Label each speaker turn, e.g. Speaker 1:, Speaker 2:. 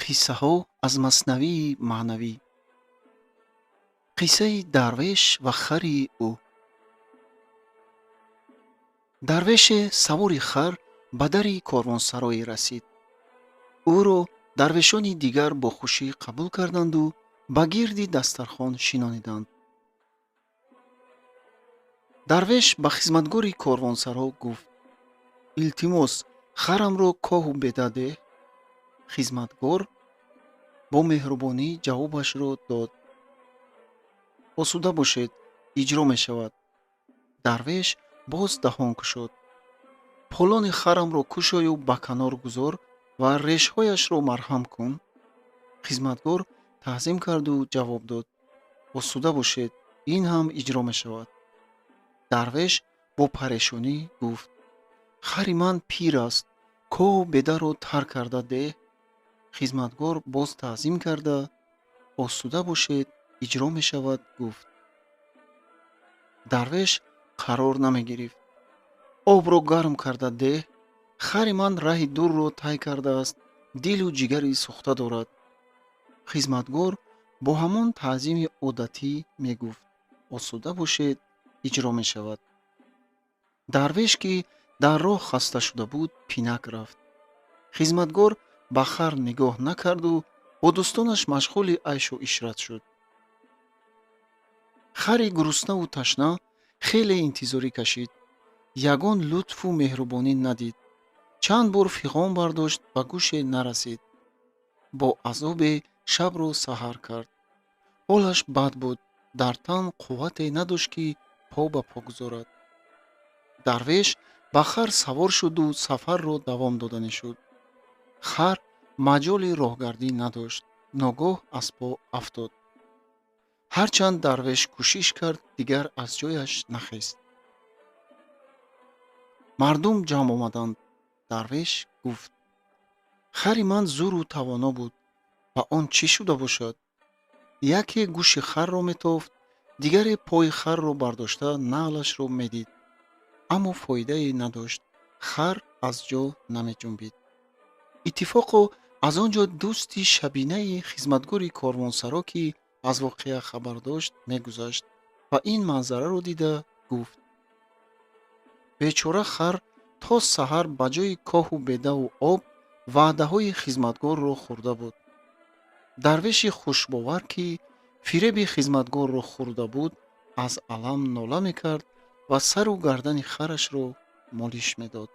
Speaker 1: Қиссаҳо аз Маснавии маънавӣ. Қиссаи дарвеш ва хари ӯ. Дарвеше савори хар ба дари корвонсарое расид. Ӯро дарвешони дигар бо хушӣ қабул карданду ба гирди дастархон шинониданд. Дарвеш ба хизматгори корвонсаро гуфт: «Илтимос, харамро коҳу беда деҳ». Хизматгор бо меҳрубонӣ ҷавобашро дод: «Осуда бошед, иҷро мешавад». Дарвеш боз даҳон кушод: «Полони харамро кушою ба канор гузор ва решҳояшро марҳам кун». Хизматгор таъзим карду ҷавоб дод: «Осуда бошед, ин ҳам иҷро мешавад». Дарвеш бо парешонӣ гуфт: «Хари ман пир аст, коҳу бедаро тар карда деҳ». Хизматгор боз таъзим карда: «Осуда бошед, иҷро мешавад», гуфт. Дарвеш қарор намегирифт. «Обро гарм карда деҳ, хари ман раҳи дурро тай кардааст, дилу ҷигари сӯхта дорад». Хизматгор бо ҳамон таъзими одатӣ мегуфт: «Осуда бошед, иҷро мешавад». Дарвеш, ки дар роҳ хаста шуда буд, пинак рафт. Хизматгор ба хар нигоҳ накарду бо дӯстонаш машғули айшу ишрат шуд. Хари гуруснаву ташна хеле интизорӣ кашид, ягон лутфу меҳрубонӣ надид. Чанд бор фиғон бардошт, ба гӯше нарасид. Бо азобе шабро саҳар кард. Ҳолаш бад буд, дар тан қуввате надошт, ки по ба по гузорад. Дарвеш ба хар савор шуду сафарро давом доданӣ шуд. Хар маҷоли роҳгардӣ надошт, ногоҳ аз по афтод. Ҳарчанд дарвеш кӯшиш кард, дигар аз ҷояш нахест. Мардум ҷамъ омаданд. Дарвеш гуфт: «Хари ман зӯру тавоно буд, ба он чӣ шуда бошад?» Яке гӯши харро метофт, дигаре пои харро бардошта наълашро медид, аммо фоидае надошт, хар аз ҷо намеҷунбид. Иттифоқо аз он ҷо дӯсти шабинаи хизматгори корвонсаро, ки аз воқеа хабар дошт, мегузашт ва ин манзараро дида гуфт: «Бечора хар то саҳар ба ҷои коҳу бедаву об ваъдаҳои хизматгорро хӯрда буд». Дарвеши хушбовар, ки фиреби хизматгорро хӯрда буд, аз алам нола мекард ва сару гардани харашро молиш медод.